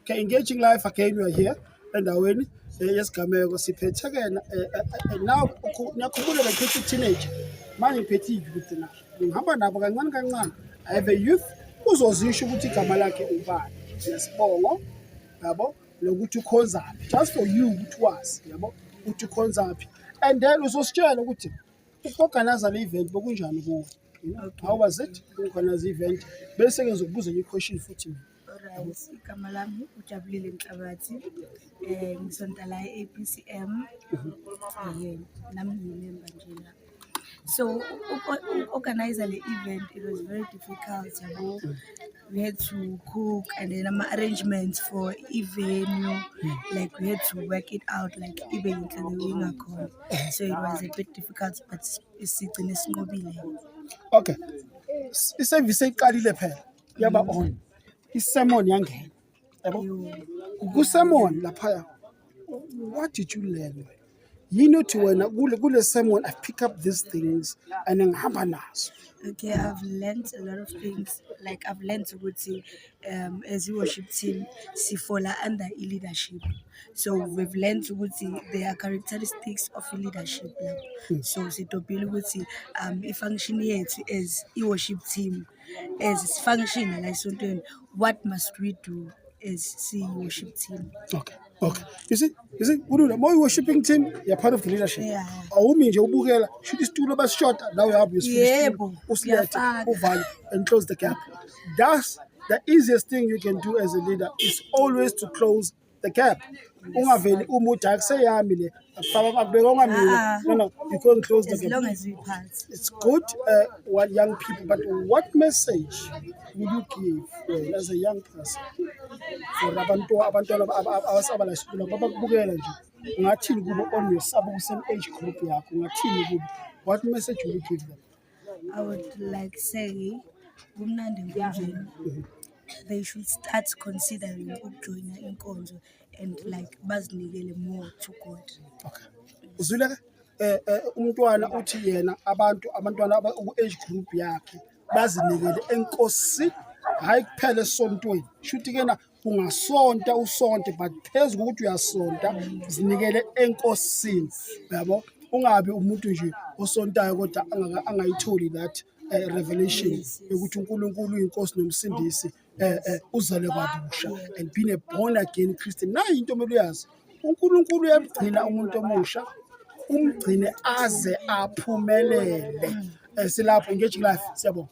Okay, Engaging Life again, we are here endaweni yesigameko. Siphethe ke now, niyakhumbula bengiphethe i-teenager, manje ngiphethe i-youth na, ngihamba nabo kancane kancane. I have a youth uzozisho ukuthi igama lakhe ubani nesibongo, yabo, nokuthi ukhonzaphi, just for you ukuthi wazi, yabo, ukuthi ukhonzaphi, and then uzositshela ukuthi uku-organize le event bokunjani kuwe. How was it uku-organize event? Bese ke ngizokubuza enye question futhi mina. Alright, igama lami uJabulile Nhlabathi. Ngisonta la e-APCM. Nami ngiyi-member nje la. So organize le event, it was very difficult, yabo. We had to cook and then ama arrangements for i-venue, like we had to work it out, like ibe yinhle the way ingakhona. So it was a bit difficult, but sigcine sinqobile. Okay, i-service eyiqalile phela yaba on, i-sermon yangena, yabo. Ku-sermon laphaya, what did you learn wena? Yini othi wena kule sermon, I pick up these things and ngihamba nazo? Okay, I've learned a lot of things. Like I've learned ukuthi as a worship team, si-fall-a under leadership. So we've learned ukuthi there are characteristics of leadership lapho. So sidobhile ukuthi i-function yethu as i-worship team, as function la esontweni, what must we do as si-worship team? Okay, you see, kulula uma uyi-worshiping team, you're part of the leadership. Awumi nje ubukela, shuthi isitulo basishoda la, uyabe uyosifuna Yebo, isitulo, usilethe, uyafaka. Uvale and close the gap. That's the easiest thing you can do as a leader, is always to close the gap. Ungaveli uma uthi akuseyami le, akufaka, akubekwa mina. Ah. No, you can't close the As gap. Long as we part. It's good, what young people, but what message would you give as a young person for abantu, abantwana abasabala esikolweni babakubukela nje? Ungathini kubo on your sabo same age group yakho? Ungathini kubo? What message will you give them? I would like say kumnandi enkonzweni. They should start considering ukujoyina inkonzo and like bazinikele more to God. Okay, uzwile ke, umntwana uthi yena abantu, abantwana age group yakhe bazinikele enkosini, hayi kuphela esontweni. Shuthi kena ungasonta usonte, but phezu kokuthi uyasonta, zinikele enkosini, uyabo. Ungabi umuntu nje osontayo kodwa angayitholi that revelation yokuthi uNkulunkulu uyinkosi nomsindisi, uzalwe kwabusha and being a born again Christian. Nayi into omele uyazi: uNkulunkulu uyamgcina umuntu omusha, umgcine aze aphumelele. Silapho, Engaging Life, siyabonga.